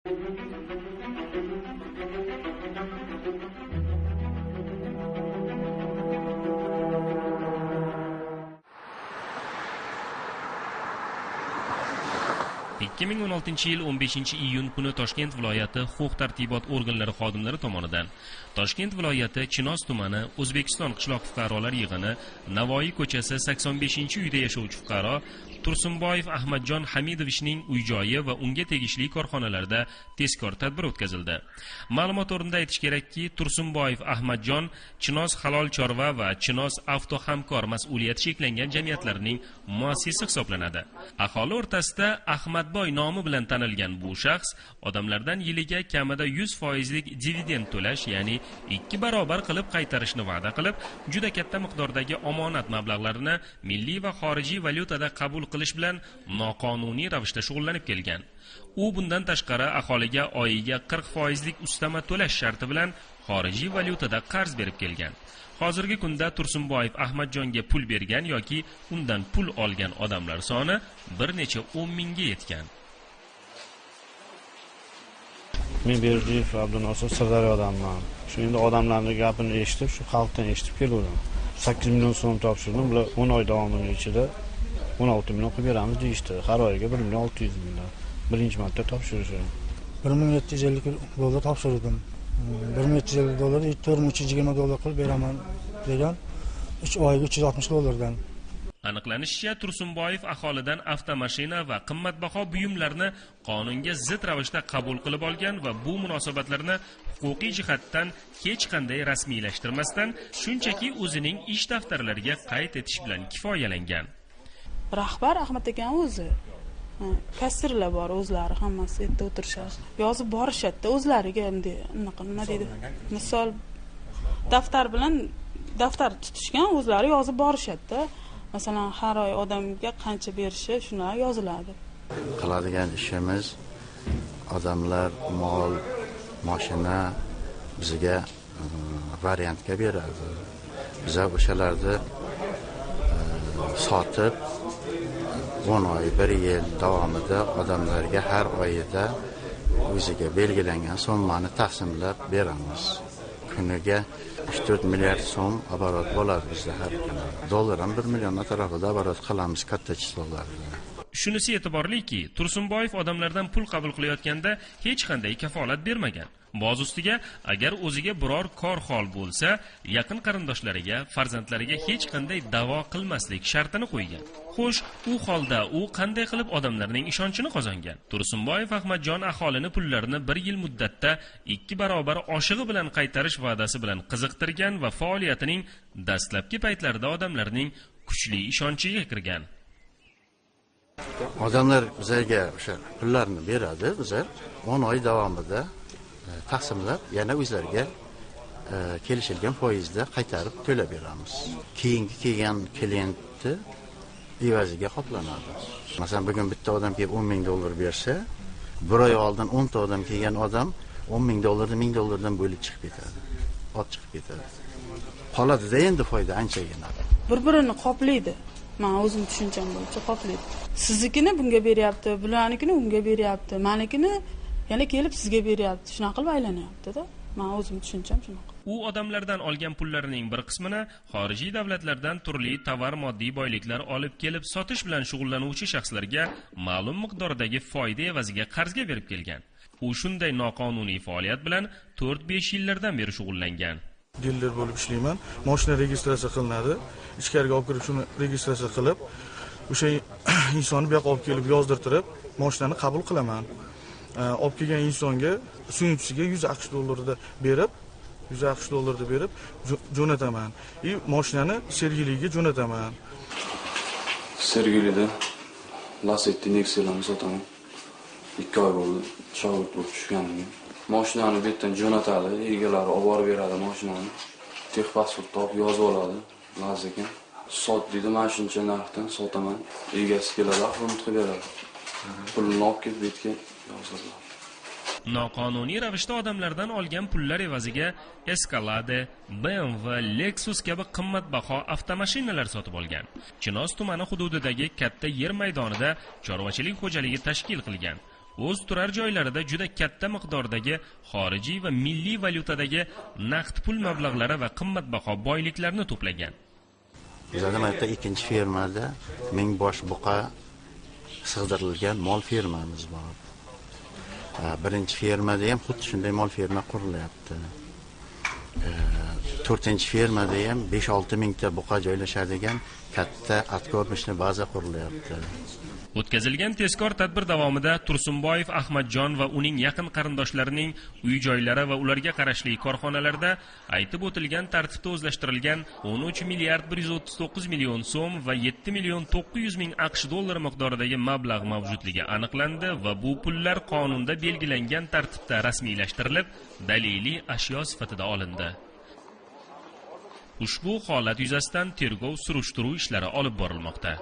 2016-yil 15-iyun kuni Toshkent viloyati huquq-tartibot organlari xodimlari tomonidan Toshkent viloyati Chinoz tumani O'zbekiston qishloq fuqarolar yig'ini Navoiy ko'chasi 85-uyda yashovchi fuqaro Tursunboyev Ahmadjon Hamidovichning uy-joyi va unga tegishli korxonalarda tezkor tadbir o'tkazildi. Ma'lumot o'rnida aytish kerakki, Tursunboyev Ahmadjon Chinoz halol chorva va Chinoz avto hamkor mas'uliyati cheklangan jamiyatlarining muassisi hisoblanadi. Aholi o'rtasida Ahmadboy nomi bilan tanilgan bu shaxs odamlardan yiliga kamida 100%lik dividend to'lash, ya'ni 2 barobar qilib qaytarishni va'da qilib, juda katta miqdordagi omonat mablag'larini milliy va xorijiy valyutada qabul qilish bilan noqonuniy ravishda shug'ullanib kelgan. U bundan tashqari aholiga oyiga 40%lik ustama to'lash sharti bilan xorijiy valyutada qarz berib kelgan. Hozirgi kunda Tursunboyev Ahmadjonga pul bergan yoki undan pul olgan odamlar soni bir necha 10 mingga yetgan. Men Berdiyev Abdunosir Sirdaryodanman. Shu endi odamlarning gapini eshitib, shu xalqdan eshitib kelgandim. 8 million so'm topshirdim. Bular 10 oy davomida ichida 16 million qilib beramiz deyishdi. Har oyga 1 million 600 mingdan. Birinchi marta topshirishim. 1750 dollar topshirdim. 1750 dollar 4320 dollar qilib beraman degan 3 oyga 360 dollardan. Aniqlanishicha, Tursunboyev aholidan avtomashina va qimmatbaho buyumlarni qonunga zid ravishda qabul qilib olgan va bu munosabatlarni huquqiy jihatdan hech qanday rasmiylashtirmasdan shunchaki o'zining ish daftarlariga qayd etish bilan kifoyalangan. Rahbar Ahmad akam o'zi, kassirlar bor, o'zlari hammasi yerda o'tirishadi. Yozib borishadi o'zlariga endi anaqa nima deydi? Misol daftar bilan daftar tutishgan, o'zlari yozib borishadi-da. Masalan, har oy odamga qancha berishi shular yoziladi. Qiladigan ishimiz odamlar mol, mashina bizga variantga beradi. Biz o'shalarni sotib 10 oy, 1 yil davomida odamlarga har oyida o'ziga belgilangan summani taqsimlab beramiz. Kuniga 3-4 milliard so'm aborot bo'ladi bizda har kuni. Dollar ham 1 million atrofida aborot qilamiz katta chislolarda. Shunisi e'tiborliki, Tursunboyev odamlardan pul qabul qilayotganda hech qanday kafolat bermagan. Boz ustiga, agar o'ziga biror kor hol bo'lsa, yaqin qarindoshlariga, farzandlariga hech qanday da'vo qilmaslik shartini qo'ygan. Xo'sh, u holda u qanday qilib odamlarning ishonchini qozongan? Tursunboyev Ahmadjon aholini pullarini 1 yil muddatda 2 barobar oshig'i bilan qaytarish va'dasi bilan qiziqtirgan va faoliyatining dastlabki paytlarida odamlarning kuchli ishonchiga kirgan. Odamlar bizlarga o'sha pullarni beradi, bizlar 10 oy davomida taqsimlab yana o'zlariga kelishilgan foizda qaytarib to'lab beramiz. Keyingi kelgan klientni evaziga qoplanadi. Masalan, bugun bitta odam kelib 10 ming dollar bersa, bir oy oldin 10 ta odam kelgan odam 10 ming dollarni 1000 dollardan bo'lib chiqib ketadi. Olib chiqib ketadi. Qoladida endi foyda anchagina. Bir-birini qoplaydi. Men o'zim tushuncham bo'yicha qoplaydi. Siznikini bunga beryapti, bularnikini unga beryapti, menikini yana kelib sizga beryapti. Shunaqa qilib aylanyapti-da. Men o'zim tushuncham shunaqa. U odamlardan olgan pullarining bir qismini xorijiy davlatlardan turli tovar moddiy boyliklar olib kelib sotish bilan shug'ullanuvchi shaxslarga ma'lum miqdordagi foyda evaziga qarzga berib kelgan. U shunday noqonuniy faoliyat bilan 4-5 yillardan beri shug'ullangan. Diler bo'lib ishlayman. Mashina registratsiya qilinadi. Ichkariga olib kirib shuni registratsiya qilib, o'sha insonni bu yoqqa olib kelib yozdirtirib, mashinani qabul qilaman. Olib kelgan insonga suyunchisiga 100 AQSh dollarida berib, 100 AQSh dollarida berib jo'nataman. И mashinani Sergeliga jo'nataman. Sergelida Lacetti Nexia'larni sotaman. 2 oy bo'ldi shogird bo'lib tushganimga. Mashinani bu yerdan jo'natadi, egalari olib borib beradi mashinani. Texpasport topib yozib oladi, laz ekan. Sot deydi, mana shuncha narxdan sotaman. Egasi keladi, xizmat qilib beradi. Pulini olib kelib bu yerga yozadi. Noqonuniy ravishda odamlardan olgan pullar evaziga Escalade, BMW, Lexus kabi qimmatbaho avtomashinalar sotib olgan. Chinoz tumani hududidagi katta yer maydonida chorvachilik xo'jaligi tashkil qilgan. o'z turar joylarida juda katta miqdordagi xorijiy va milliy valyutadagi naqd pul mablag'lari va qimmatbaho boyliklarni to'plagan. Bizada mana yerda ikkinchi fermada 1000 bosh buqa sig'dirilgan mol fermamiz bor. Birinchi fermada ham xuddi shunday mol ferma qurilyapti. To'rtinchi fermada ham 5-6 mingta buqa joylashadigan katta откормочный baza qurilyapti. O'tkazilgan tezkor tadbir davomida Tursunboyev Ahmadjon va uning yaqin qarindoshlarining uy joylari va ularga qarashli korxonalarda aytib o'tilgan tartibda o'zlashtirilgan 13 milliard 139 million so'm va 7 million 900 ming AQSh dollari miqdoridagi mablag' mavjudligi aniqlandi va bu pullar qonunda belgilangan tartibda rasmiylashtirilib, daliliy ashyo sifatida olindi. Ushbu holat yuzasidan tergov surishtiruv ishlari olib borilmoqda.